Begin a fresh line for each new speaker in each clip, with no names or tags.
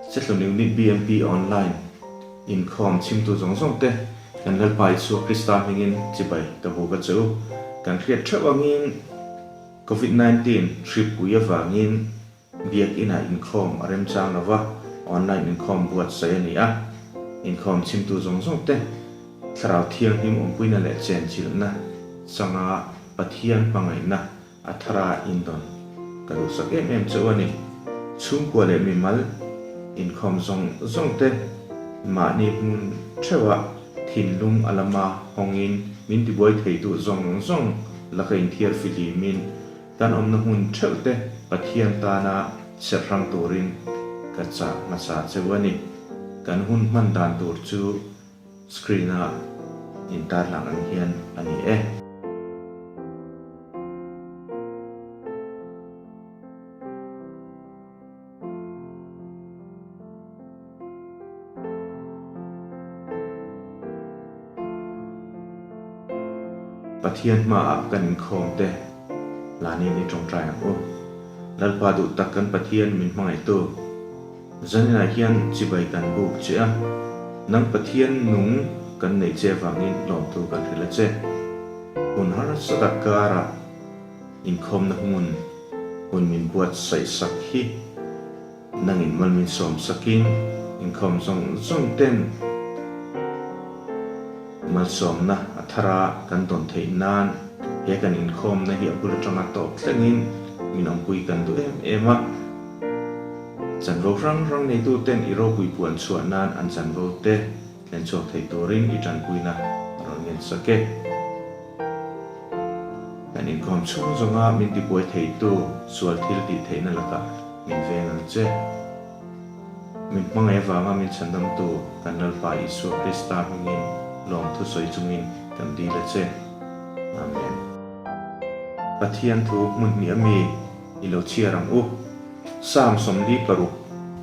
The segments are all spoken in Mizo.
Sethlun Unit BMP Online inkhawm chhimtu zawng zawng te kan Lalpa Isua Krista hmingin chibai ka buk a che u. Kan hriat theuh angin Covid 19 hripui avangin Biakinah inkhawm a remchang lo va, online inkhawm buatsaih a ni a. Inkhawm chhimtu zawng zawng te Thlarau Thianghlim awmpuina leh chenchilhna changa Pathian hmangaihna a thara indawn ka duhsak em em che u a ni. Chhungkua leh mimal inkhawm zawng zawng te mahni hmun theuhah thinlung a lama hawngin min tibuai thei duh zawng zawng laka inthiar fihlimin Kan awmna hmun theuh te Pathian tana serh hrang turin ka chah hmasa cheu a ni. Kan hun hman dan tur chu screen a intarlang ang hian a ni e. Pathian hmaah kan inkhawm te lanin i tawngtai ang u. Lalpa duh tak kan Pathian min hmangaihtu. Zaninah hian chibai kan buk che a, nang Pathian nung kan neih che avangin lawmtu kan hrilh a che. Hun harsa tak karah inkhawmna hmun hun min buatsaih sak hi. Nangin mal min sawm sakin inkhawm zawng zawng ten malsawmna a thara kan dawn theih nan he kan inkhawmna hi a bul atanga tawp thlengin min awmpui kan duh em em a. Chanvo hrang hrang neitu ten i ropui puan chhuah nan an chanvo te thlen chhuak thei turin i tanpuina a rawn ngen sak e. Kan inkhawm chhung zawnga min tibuai theitu sual thil tih theihna lakah min veng ang che. Min hmangaih avanga min chhandamtu kan Lalpa Isua Krista hmingin lawmthu sawi chungin kan dil a che. Amen. Pathian thu hmun hnih ami i lo chhiar ang u. Psalm 46,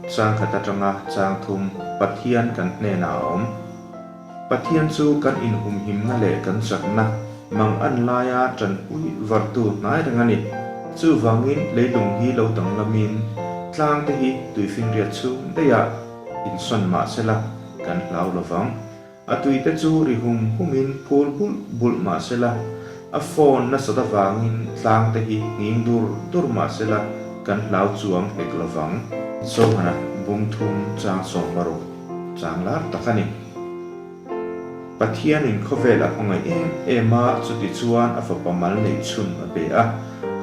chang khat atanga chang thum Pathian kan hnenah a awm. Pathian chu kan inhumhimna leh kan chakna mang an laia tanpui vartu hnai reng a ni. Chuvangin leilung hi lo danglamin tlang te hi tuifinriat chhung daihah insawn mah sela kan hlau lo vang. A tui te chu ri hum humin phul bulh bulh mah sela, a phone nasat avangin tlang te hi nghing dur dur mah sela kan hlau chuang hek lo vang. Zohana bungthum chang 60. Chang lar tak a ni. Pathianin khawvel a hmangaih em em a, chuti chuan a fapa mal neih chhun a pe a.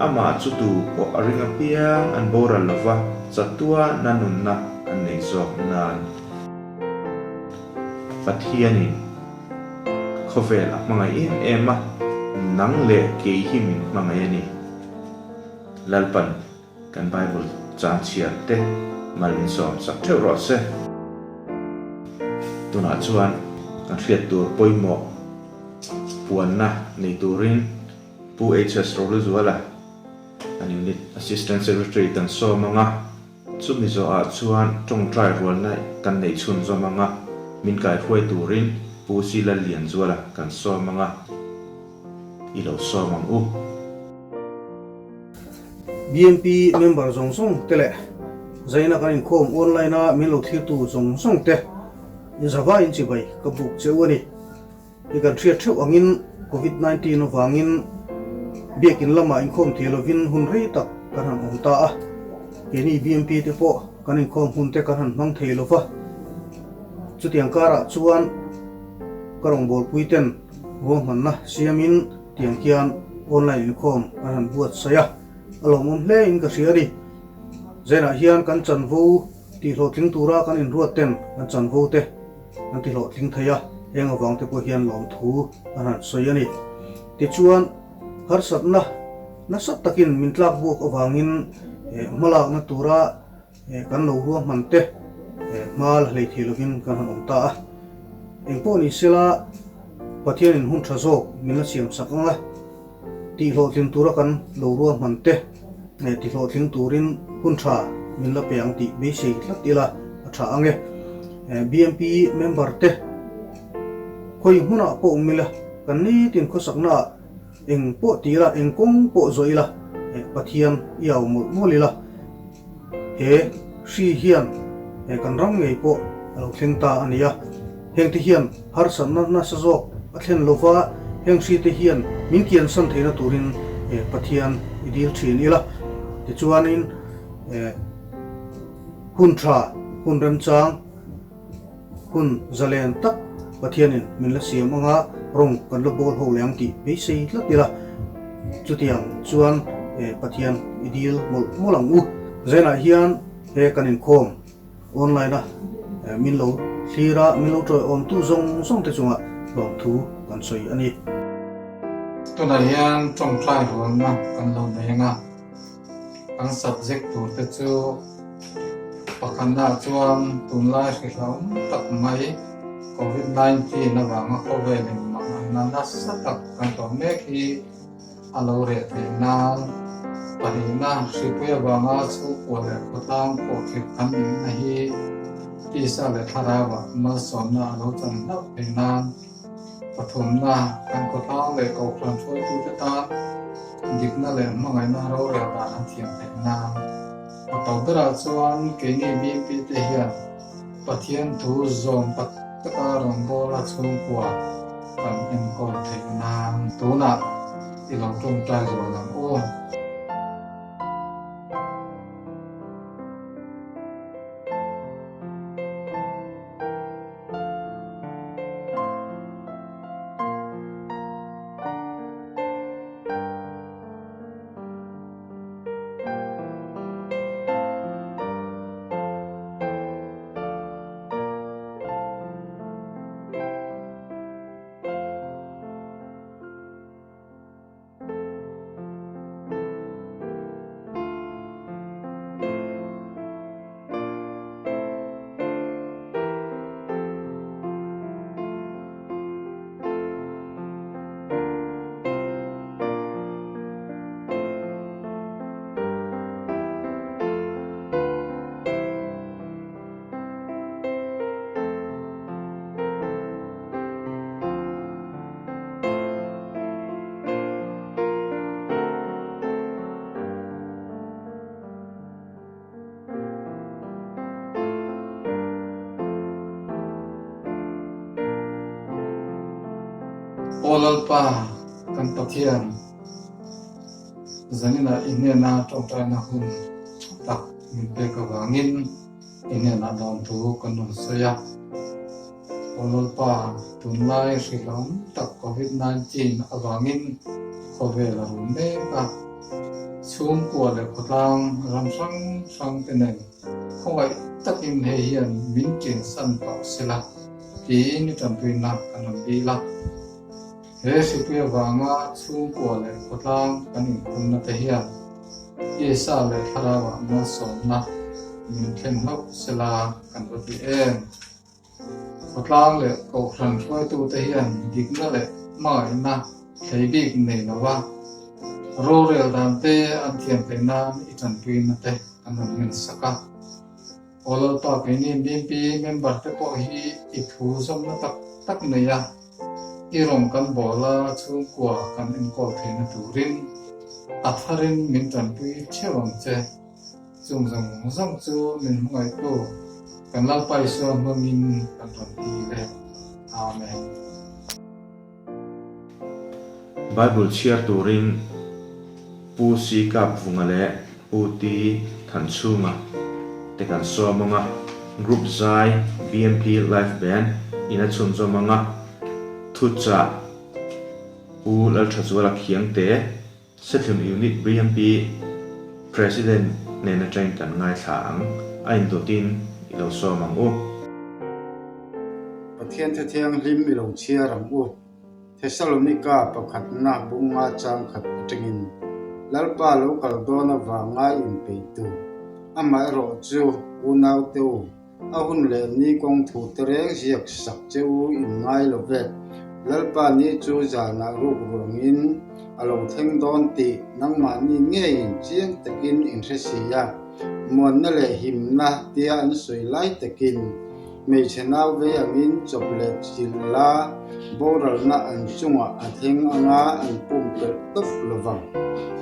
Amah chu tu pawh a ring apiang an boral lo va, chatua na nunna an nei zawk nan. Pathianin khawvel a hmangaih em em a, nang leh kei hi min hmangaih a ni. Lalpan Kan Bible chang chhiar te mal min sawm sak theuh rawh se. Tunah chuan kan hriat tur pawimawh puanna nei turin Pu HS Roluzuala kan Unit Assistant Secretary kan sawm ang a, chumi zawhah chuan tawngtai rualna kan neih chhunzawm ang a, min kaihruai turin Pu C Lallianzuala kan sawm ang a, i lo sawm ang u.
BMP member zawng zawng te leh zaina kan inkhawm online a min lo thlirtu zawng zawng te inzava in chibai ka buk che u a ni. Hi kan hriat theuh angin Covid 19 avangin biakin lamah inkhawm thei lovin hun rei tak kan han awm ta a, keini BMP te pawh kan inkhawm hun te kan han hmang thei lova, chutiang karah chuan ka rawngbawlpui ten ruahmanna siamin Tiang hian online inkhawm an han buatsaih a, a lawmawm hle in ka hria a ni. Zainah hian kan chanvo tihhlawhtling tura kan inruat ten kan chanvo te an tihlawhtling thei a, heng avang te pawh hian lawmthu an han sawi a ni. Tichuan, harsatna nasa takin min tlak buak avangin hmalakna tura Kan lo ruahman te hma la hlei thei lovin kan han awm ta a. Engpawh ni sela Pathianin hun tha zawk min la siam sak ang a, tihhlawhtling tura kan lo ruahman te tihlawhtling turin hun tha min la pe ang tih beisei tlat ila a tha ang e. BMP member te khawi hmunah pawh awm ila kan nitin khawsaknaah eng pawh ti ila, eng kawng pawh zawh ila Pathian i au mawlh mawlh ila. He hri hian he kan ram ngei pawh a lo thleng ta a ni a. Hengte hian harsatna nasa zawk a thlen lova, heng hrite hian min kiansan theihna turin Pathian i dil thin ila. Tichuanin hun tha, hun remchang, hun zalen tak Pathianin min la siam anga rawng kan la bawl ho leh ang tih beisei tlat ila. Chutiang chuan Pathian i dil mawlh mawlh ang u. Zainah hian he kan inkhawm. Online a min lo thlir a, min lo tawiawmtu zawng zawng te chungah lawmthu kan sawi a ni.
Tunah hian tawngtai rualna kan lo nei ang a, kan subject tur te chu pakhatnaah chuan tunlai hrihlawm tak mai Covid 19 avanga khawvelin manganna nasa tak kan tawh mek hi A lo reh theih nan pahnihna hripui avanga chhungkua leh khawtlang pawhkhirh kan nihna hi tisa leh thlarauah malsawmna a lo chan hlauh theih nan pathumna kan khawtlang leh kohhran hruaitute tan dikna leh hmangaihna rorel dan an thiam theih nan a to berah chuan keini BP te hian Pathian thu zawm tak taka rawngbawla chhungkua kan enkawl theih nan tunah i lo tawngtai zual ang u. Aw Lalpa, kan Pathian, zaninah i hnena tawngtaina hun tha tak min pek avangin i hnenah lawmthu kan rawn sawi a. Aw Lalpa, tunlai hrilhawm tak Covid 19 avangin khawvel a run mek a, chhungkua leh khawtlang ram hrang hrang te nen khawngaih takin hei hian min ṭinsan tawh sela tiin i ṭanpuina kan rawn dil a. He hripui avanga chhungkua leh khawtlang kan inkhumna te hian tisa leh thlarauah malsawmna min thlen hlauh sela kan va ti em? Khawtlang leh kohhran hruaitute hian dikna leh hmangaihna thlei bik nei lova rorel dan te an thiam theih nan i tanpuina te an rawn ngensak a. Aw Lalpa keini BMP member te pawh hi i thu zawmna tak tak nei a, i rawng kan bawl a chhungkua kan enkawl theihna turin a tharin min tanpui theuh ang che. Chung zawng zawng chu min hmangaihtu kan Lalpa Isua hmangin kan rawn ti le. Amen.
Bible chhiar turin Pu Si Kap Vunga leh Pu Ti Thanchhunga te kan sawm ang a, Group Zai BMP Live Band in a chhunzawm ang a, Thuchah Pu Lalthazuala Khiangte Sethlun Unit BMP President nen atangin kan ngaithla ang, a indawtin i lo sawm ang u.
Pathian Thu Thianghlim i lo chhiar ang u. Thesalonika pakhatna bunga chang khat atangin Lalpa lo kal dawn avanga inpeihtu, amaherawhchu unaute u, A hun leh ni kawng thu te reng ziak sak che u in ngai lo ve. Lalpa ni chu zanah ruk ruangin a lo thleng dawn tih nangmahni ngeiin chiang takin in hre si a. Muanna leh himna tia an sawi lai takin hmeichhe nau vei angin chawp leh chilh la boralna an chungah a thleng anga an pumpelh tawp lovang.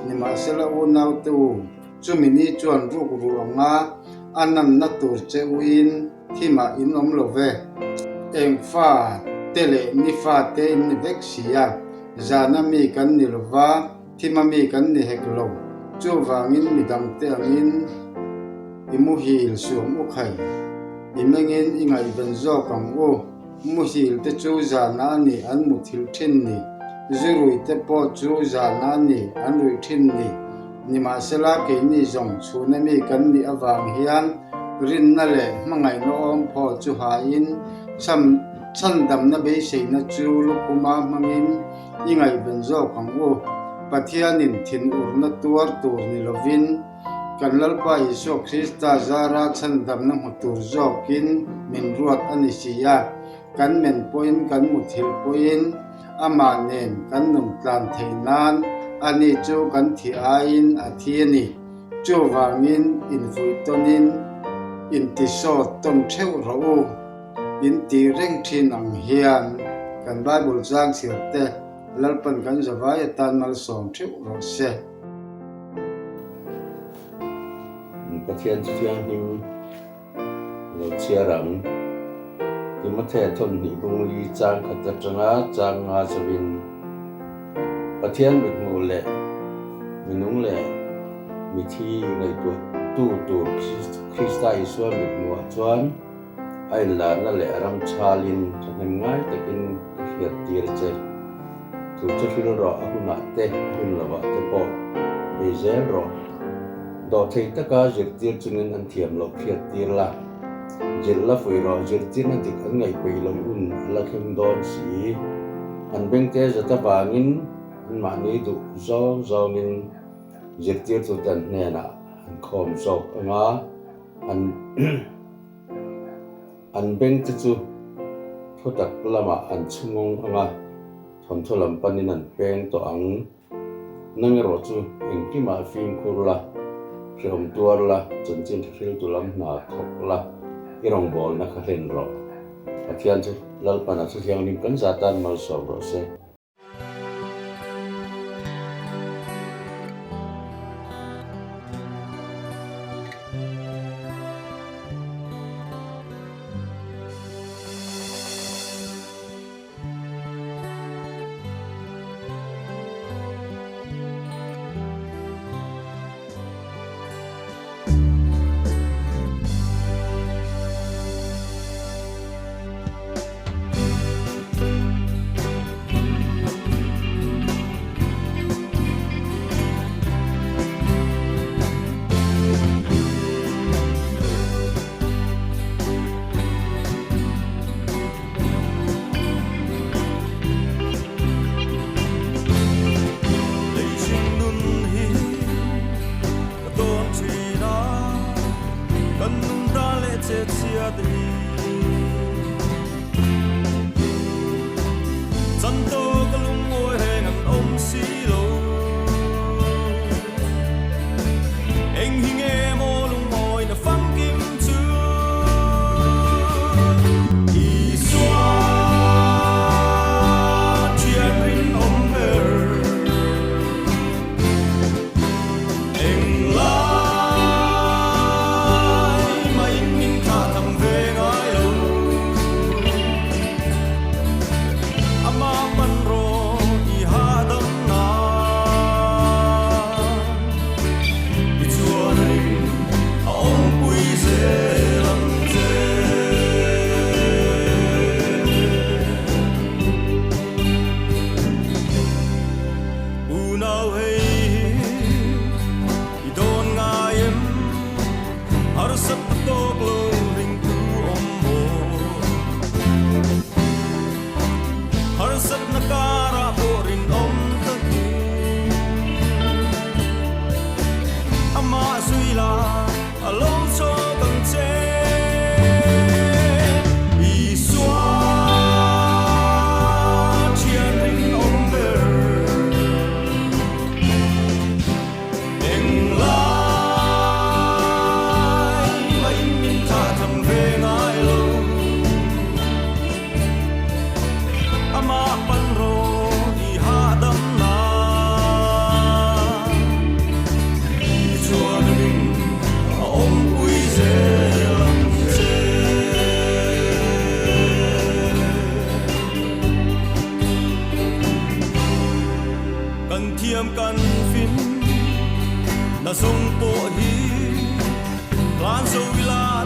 Nimahsela unaute u, Chumi ni chuan ruk ruh anga A nanna tur che uin thimah in awm lo ve. Eng fa te leh ni fa te in ni vek si a, zana mi kan ni lo va, thima mi kan ni hek lo. Chuvangin midangte angin i muhil suam u khai. I mengin i ngaihven zawk ang u. Muhil te chu zana a ni an muthilh thin ni. Zu rui te pawh chu zana a ni an ruih thin ni. Nimahsela keini zawng chhuna mi kan nih avang hian rinna leh hmangaihna awm phaw chu hain chhan chhandamna beiseina chu lukhuma hmangin i ngaihven zawk ang u. Pathianin thinurna tuar tur ni lovin Kan Lalpa Isua Krista zara chhandamna hmu tur zawkin min ruat a ni si a, kan men pawhin kan muthilh pawhin amah nen kan nun tlan theih nan ani chu kan thi aiin a thi a ni. Chuvangin invuih tawnin intisawt tawn theuh rawh u, in tih reng thin ang hian kan Bible chang chhiar te Lalpan kan zavai atan malsawm theuh rawh se.
Pathian chu thianghlim lo chhiar ang. Timothea thawmhnih bungli chang khat atanga chang nga zawin Pathian mithmuh leh minung leh mithi ngaihtuah tu tur Krista Isua mithmuhah chuan A inlarna leh a ram chhalin thahnem ngai takin ka hriat tir che. Thu chu hril rawh a hunah te, a hun lovah te pawh bei zel rawh. Dawhthei taka zirtir chungin an thiam loh hriat tir la. Zilh la fuih rawh, zirtirna dik an ngaihpeih loh hun a la thleng dawn si. An bengte zat avangin anmahni duh zawng zawngin zirtirtute an hnenah an khawm zawk ang a. An an beng te chu thutak lamah an chhungawng ang a, thawnthaw lam panin an peng tawh ang. Nang erawh chu engkimah fimkhur la, hrehawm tuar la, chanchin tha hriltu lam hna thawk la, i rawngbawlna kha hlen rawh. Pathian chu Lalpana chu thianghlim kan zatan malsawm rawh se.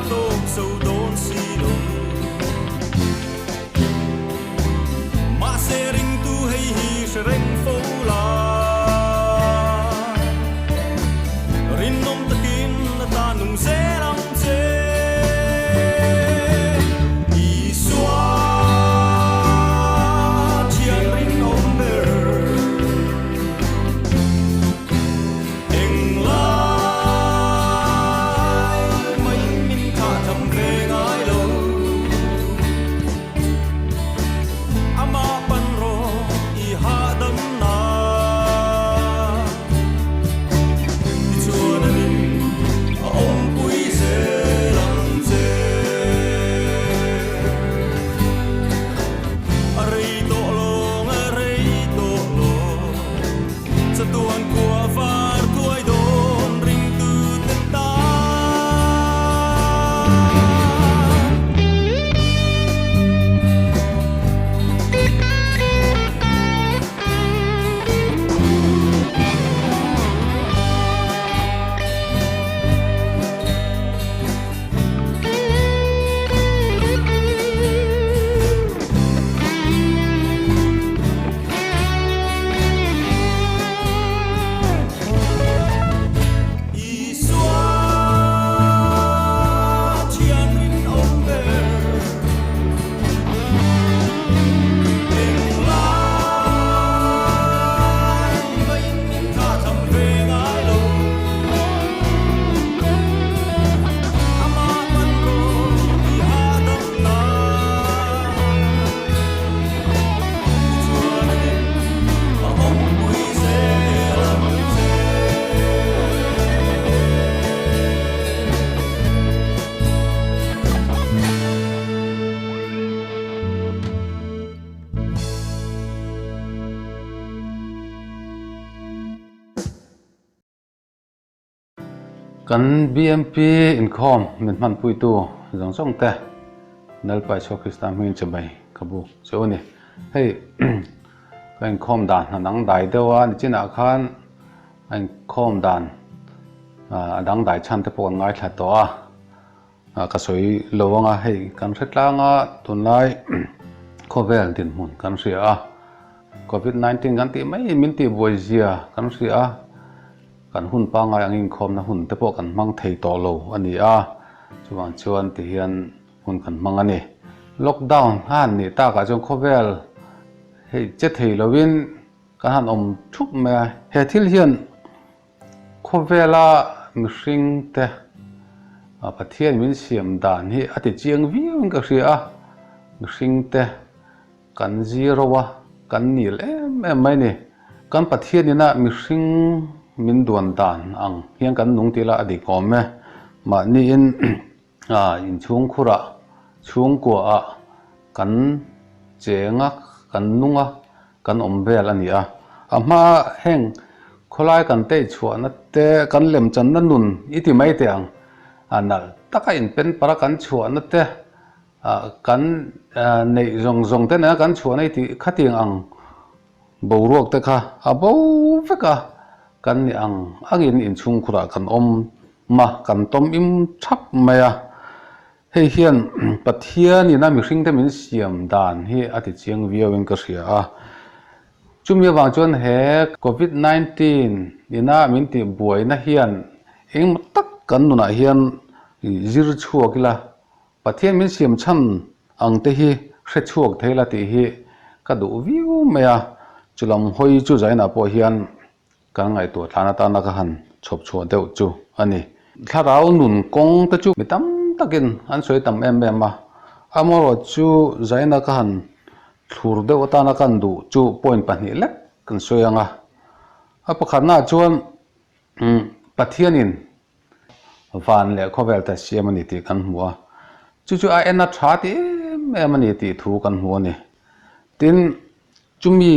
tlawm so dawn si lo. Mahse ringtu hei hi hre reng fo la. Rinawm takin a ta nung zel ang che. Isua thian rinawm ber. Englai mai min thah tham ve ngai lo. Amah pan rawh i hahdam na. Tichuan anin a awmpui zel ang che. A rei tawh lawng, a rei tawh lawng. Chatuan khua var thuai dawn ringtu te tan. Isua thian rinawm ber Englai maiin min tha tham ve ngai lo Amah kan rawn i hahdam ta.
Kan BMP inkhawm min hmanpuitu zawng zawng te Lalpa Isua Krista hmingin chibai ka buk che u a ni. Hei ka inkhawm dan a dang dai deuh a, nichinah khan a inkhawm dan a dang dai chhan te pawh kan ngaithla tawh a, ka sawi lo ang a, hei kan hre tlang a tunlai khawvel dinhmun kan hria a, Covid 19 kan tih mai min tihbuai zia kan hria a. Kan hun pangngai ang inkhawmna hun te pawh kan hmang thei tawh lo a ni a, chuvang chuan ti hian hun kan hmang a ni. Lockdown a han nih takah chuan khawvel hei che thei lovin kan han awm thup mai a, he thil hian khawvela mihring te Pathian min siam dan hi a ti chiang viau in ka hria a, mihring te Kan zero a, kan nil em em mai ni. Kan Pathian ina mihring min duan dan ang hian kan nung tih lah a dik awm e. Mahniin inchhungkhurah, chhungkuaah kan cheng a, kan nung a, kan awm vel a ni a. A hma heng khawlai kan tei chhuahna te, kan lemchanna nun i ti mai teh ang, a nalh taka inpenpara kan chhuahna te, Kan neih zawng zawng te nena kan chhuah nei tih khatiang ang boruak te kha a bo vek a, kan ni ang angin inchhungkhurah kan awm a, kan tawm im thap mai a. Hei hian Pathianin a mihringte min siam dan hi a ti chiang viauin ka hria a. Chumi avang chuan he Covid 19 ina min tih buaina hian engmaw tak kan nunah hian zir chhuak ila Pathian min siam chhan ang te hi hre chhuak thei la tih hi ka duh viau mai a, chulam hawi chu Zainah pawh hian kan ngaihtuah thlan atana ka han chhawp chhuah deuh chu a ni. Thlarau nun kawng te chu mi tam takin an sawi tam em em a, amaherawh chu Zaina ka han thlur deuh atana ka han duh chu point pahnih lek kan sawi ang a, a pakhatnaah chuan Pathianin Van leh khawvel te siam a ni tih kan hmu a, chu chu a en a tha ti em em a ni tih thu kan hmu a ni. Tin, chumi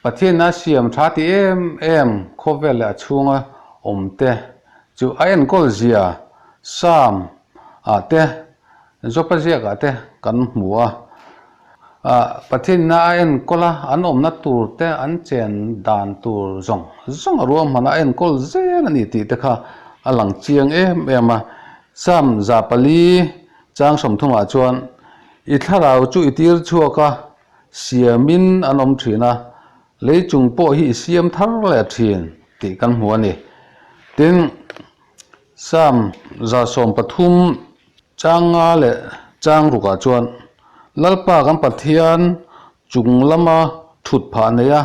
Pathianna siam tha ti em em khawvel leh a chhunga awm te chu a enkawl zia Psalm ah te Jopa ziakah te kan hmu a, Pathianna a enkawl a, an awmna tur te, an chen dan tur zawng zawng a ruahman a enkawl zel a ni tih te kha a lang chiang em em a. Psalm 400 chang 30 ah chuan, I thlarau chu i tir chhuak a, siamin an awm thin a, lei chung pawh hi i siam thar leh thin tih kan hmu a ni. Tin, Psalm 113 chang nga leh chang rukah chuan, Lalpa kan Pathian chung lama thut phah nei a,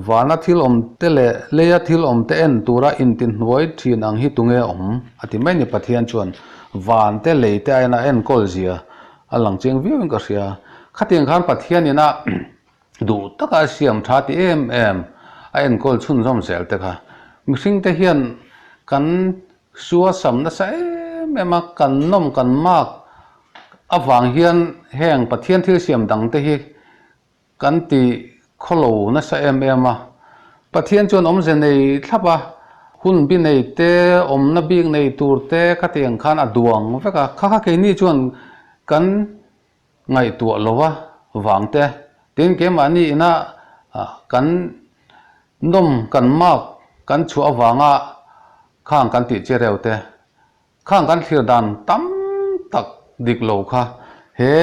vana thil awm te leh leia thil awm te en tura intinhnuai thin ang hi tunge awm? a ti mai ni. Pathian chuan van te lei te aiin a enkawl zia a lang chiang viauin ka hria. Khatiang khan Pathianin a duh taka a siam tha ti em em a enkawl chhunzawm zel te kha mihring te hian kan Sua sam nasa em em a, kan nawm kan mak avang hian heng Pathian thil siam dang te hi kan ti khawlo nasa em em a. Pathian chuan awmze nei thlap a, hun bi nei te, awmna bik nei tur te khatiang khan a duang vek a, kha kha keini chuan kan ngaihtuah lo a vang te, tin keimahni ina kan nawm kan mak kan chhuah avanga khang kan tih che reuh te, khang kan thlir dan tam tak dik lo kha he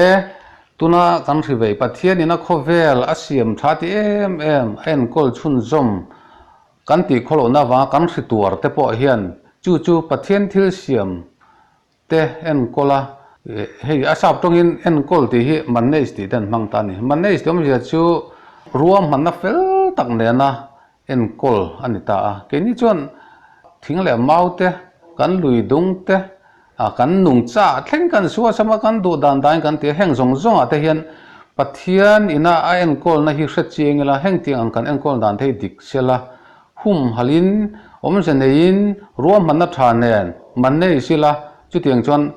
tuna kan hri vei Pathian ina khawvel a siam tha ti em em a enkawl chhunzawm kan tih khawlohna avanga kan hri tuar te pawh hian chu chu Pathian thil siam te enkawl a, hei a sap tawngin enkawl tih hi manage tih te an hmang ta a ni. Manage tih awmzia chu ruahmanna fel tak nena enkawl a ni ta a. Keini chuan thing leh mau te, kan lui dung te, kan nungcha thleng kan suasam a, kan duh dan danin kan ti a, heng zawng zawngah te hian Pathian ina a enkawlna hi hre chiang ila, heng tiang ang kan enkawl dan te hi dik sela, Humhalin, awmze neiin, ruahmanna tha nen man nei sila, chutiang chuan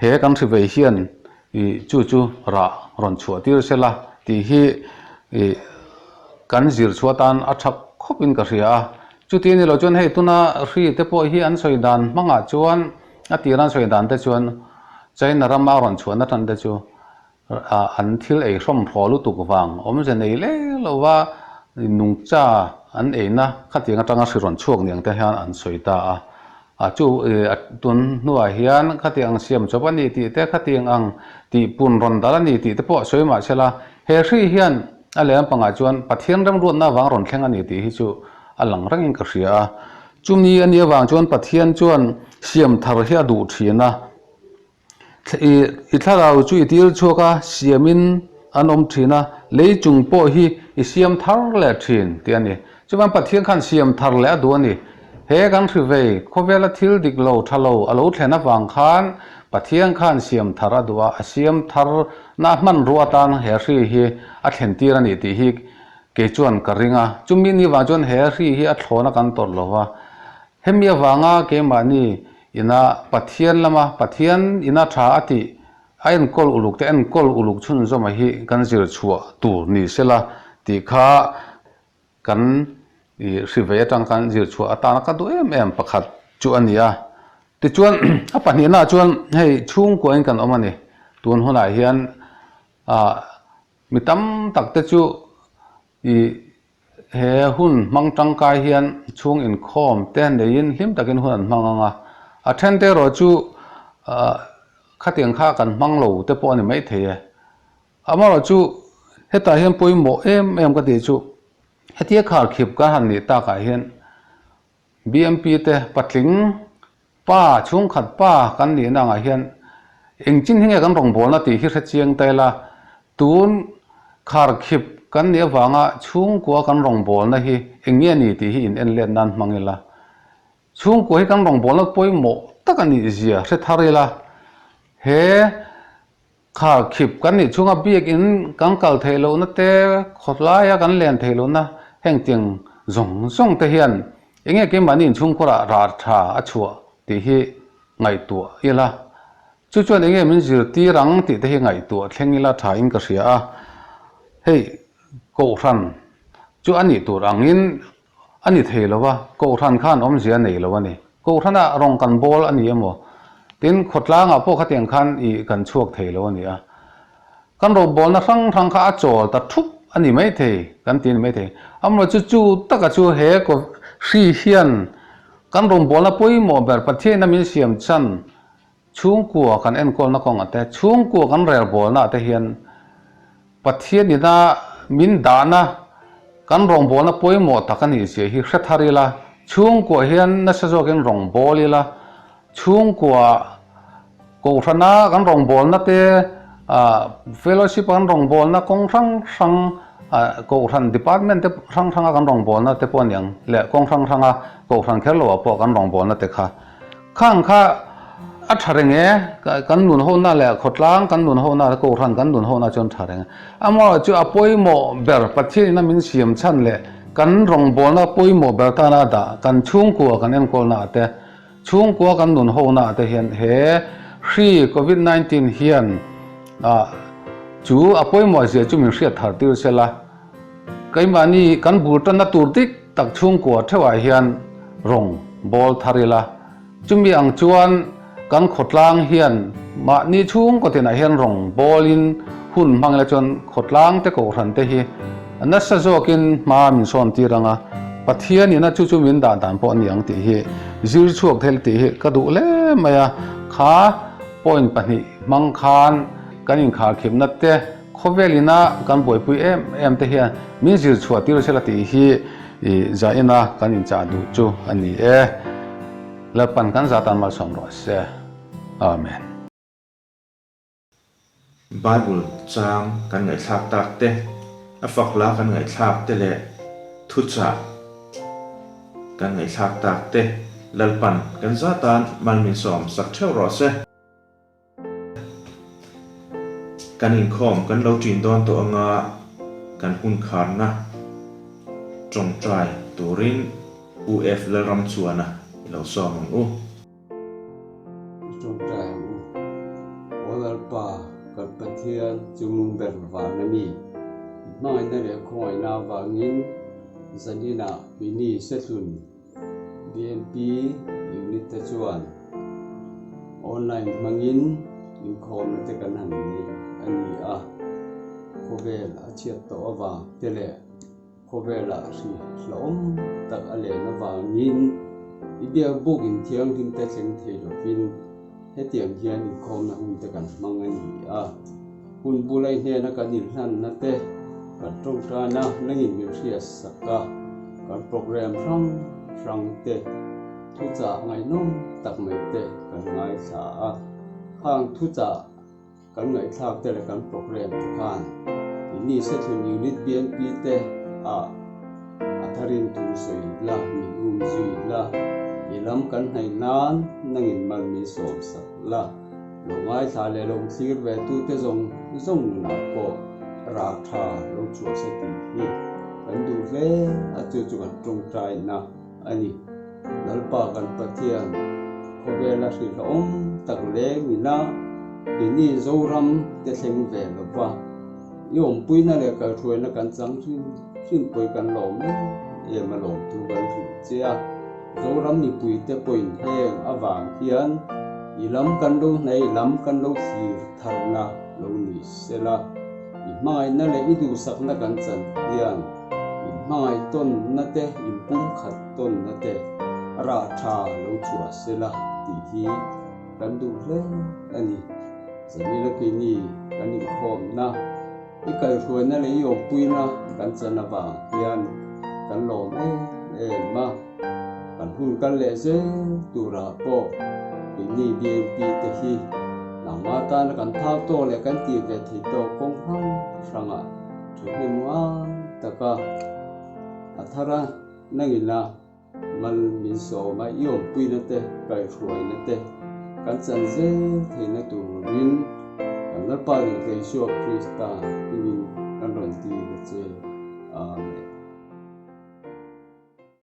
he kan hri vei hian ih chu chu rah rawn chhuah tir sela tih hi ih kan zir chhuah atan a tha khawpin ka hria a. Chuti ni lo chuan hei tuna hri te pawh hi an sawi dan hmangah chuan a tir an sawi dan te chuan China rama rawn chhuahna tan te chu an thil ei hrawmhraw lutuk vang awmze nei leh lo va, nungcha an eina khatiang atanga hri rawn chhuak ni ang te hian an sawi ta a. A chu tun hnuah hian khatiang ang siam chawp a ni tih te, khatiang ang tih pun rawn dal a ni tih te pawh sawi mah se la, he hri hian a leh lampangah chuan Pathian remruatna avang rawn thleng a ni tih hi chu a lang rengin ka hria a. Chumi a nih avang chuan Pathian chuan siam thar hi a duh thin a. I thlarau chu i tir chhuak a, siamin an awm thin a, lei chung pawh hi i siam thar leh thin tih a ni. Chuvan Pathian khan siam thar leh a duh a ni. He kan hri vei, khawvela thil dik lo, tha lo a lo thlen avang khan Pathian khan siam thar a duh a, a siam thar na hmanrua atan he hri hi a thlen tir a ni tih hi kei chuan ka ring a. Chumi ni vang chuan he hri hi a thlawna kan tawrh lo va, Hemi avanga keimahni ina Pathian lama Pathian ina tha a tih a enkawl uluk te enkawl uluk chhunzawma hi kan zir chhuah tur ni sela tih kha kan i hri ve atang khan zir chhuah atana ka duh em em pakhat chu a ni a. Tichuan a pahnihna chuan hei chhungkuain kan awm a ni. Tun hunah hian ah mi tam tak te chu i He hun hmang tangkai hian chhung inkhawm te neiin hlim takin hun an hmang ang a, a then te erawh chu khatiang kha kan hmang lo te pawh a ni maithei e. Amaherawh chu hetah hian pawimawh em em ka tih chu hetia kharkhip kan han nih takah hian BMP te patling Pa, chhungkhat pa kan nihna angah hian engchin hi nge kan rawngbawlna tih hi hre chiang ta ila, tun kharkhip kan nih avanga chhungkua kan rawngbawlna hi eng nge ni tih hi in en let nan hmang ila. Chhungkua hi kan rawngbawlna pawimawh tak a nih zia hre thar ila, he Kha khip kan nih chhunga biakinn kan kal theih lohna te, khawlaia kan len theih lohna hengtiang zawng zawng te hian eng nge keimahni inchhungkhurah rar tha a chhuah tih hi ngaihtuah ila. Chu chuan eng nge min zirtir ang tih te hi ngaihtuah thleng ila tha in ka hria a. Hei Kohhran chu a nih tur angin A ni thei lo a, Kohhran khan awmzia a nei lo a ni. Kohhranah rawng kan bawl a ni emaw? Tin, khawtlangah pawh khatiang khan ih kan chhuak thei lo a ni a. Kan rawngbawlna hrang hrang kha a chawl ta thup a ni maithei, kan ti a ni maithei. Amaherawhchu chu chu taka chu he hri hian kan rawngbawlna pawimawh ber Pathianina min siam chan. Chhungkua kan enkawlna kawngah te, chhungkua kan relbawlnaah te hian Pathian ina min dahna kan rawngbawlna pawimawh tak a nih zia hi hre thar ila, chhungkua hian nasa zawkin rawngbâwl ila, chhungkua kohhrana kan rawngbawlna te, fellowship a kan rawngbawlna kawng hrang hrang, kohhran department te hrang hranga kan rawngbawlna te pawh a ni ang leh kawng hrang hranga kohhran kher loah pawh kan rawngbawlna te kha. Khang kha a tha reng e, kan nun hona leh khawtlang kan nun hona leh kohhran kan nun hona chuan tha reng e. Amaherawhchu chu a pawimawh ber Pathian ina min siam chhan leh kan rawngbawlna pawimawh ber tana dah kan chhungkua kan enkawlna ah te, chhungkua kan nun hona ah te hian he hri covid 19 hian chu a pawimawh zia chu min hriat thar tir sela. Keimahni kan bul tanna tur dik tak chhungkua theuhah hian rawng bawl thar ila, chumi ang chuan kan khawtlang hian mahni chhungkaw tinah hian rawng bawlin hun hmang ila chuan khawtlang te kohhran te hi nasa zawkin hma min sawn tir ang a, Pathianin a chu chu min dah dan pawh a ni ang tih hi zir chhuak thei tih hi ka duh hle mai a, kha point pahnih hmang khan kan inkharkhipna te Khawvel ina kan buaipui em em te hian min zir chhuah tir sela tih hi i zaina kan inchah duh chu a ni e. Lalpan kan zah tan malsawm rawh se. Amen.
Bible chang kan ngaihthlak tak te, a fak hla kan ngaihthlak te leh thuchah kan ngaihthlak tak te Lalpan kan zah tan mal min sawm sak theuh rawh se. Kan inkhawm kan lo ṭin dawn tawh anga kan hun kharna tawngtai turin UF Lalramchuana i lo sawm ang u.
I tawngtai ang u. Aw Lalpa, kan Pathian chungnung ber vana mi, i hmangaihna leh khawngaihna avangin zaninah Mini Sethlun BNP unit te chuan online hmangin inkhawmna te kan han nei a ni a, khawvel a chhiat tawh avang te leh khawvelah hri hlauhawm tak a len avangin i biak buk inthianghlim te thleng thei lovin hetiang hian inkhawmna hun te kan hmang a ni a. Hun bulai hnena kan inhlanna te kan tawngtaina nangin min hriat sak a, kan program hrang hrang te thuchah ngaihnawm tak mai te kan ngaithla a. Khang thuchah kan ngaihthlak te leh kan program te khan Keini Sethlun Unit BNP te ah a tharin thu sawi la, min um zui la, i lam kan hnaih nan nangin mal min sawm sak la. Lo ngaithla leh lo thlir ve tute zawng zawng nunah pawh rah tha lo chhuah se tih hi kan duh hle a, chu chu kan tawngtaina a ni. Lalpa kan Pathian khawvela hrilhawm tak lengina keini Zoram te thleng ve lova i awmpuina leh kalhruaina kan chang hrim hrim pawh i kan lawm em em a lawm thu kan hrilh che a. Zoram mipuite pawhin heng avang hian i lam kan lo hnaih lam kan lo thlir tharna lo ni sela, i hmangaihna leh i duhsakna kan chan hian i hmangaih tawnna te, i pumkhat tawnna te rah tha lo chhuah sela tih hi kan duh hle a ni. Zanila keini kan inkhawmna, i kaihhruaina leh i awmpuina kan chan avang hian kan lawm em em a, kan hun kal leh zel turah pawh keini BNP te hi nangmah tana kan thak tawk leh kan tih ve theih tawk kawng hrang hrangah thahnem ngai taka a thar a nangina Mal min sawm a, i awmpuina te, kaihhruaina te kan chan zel theihna turin kan Lalpa leh Isua Krista hmingin kan rawn dil a che. Amen.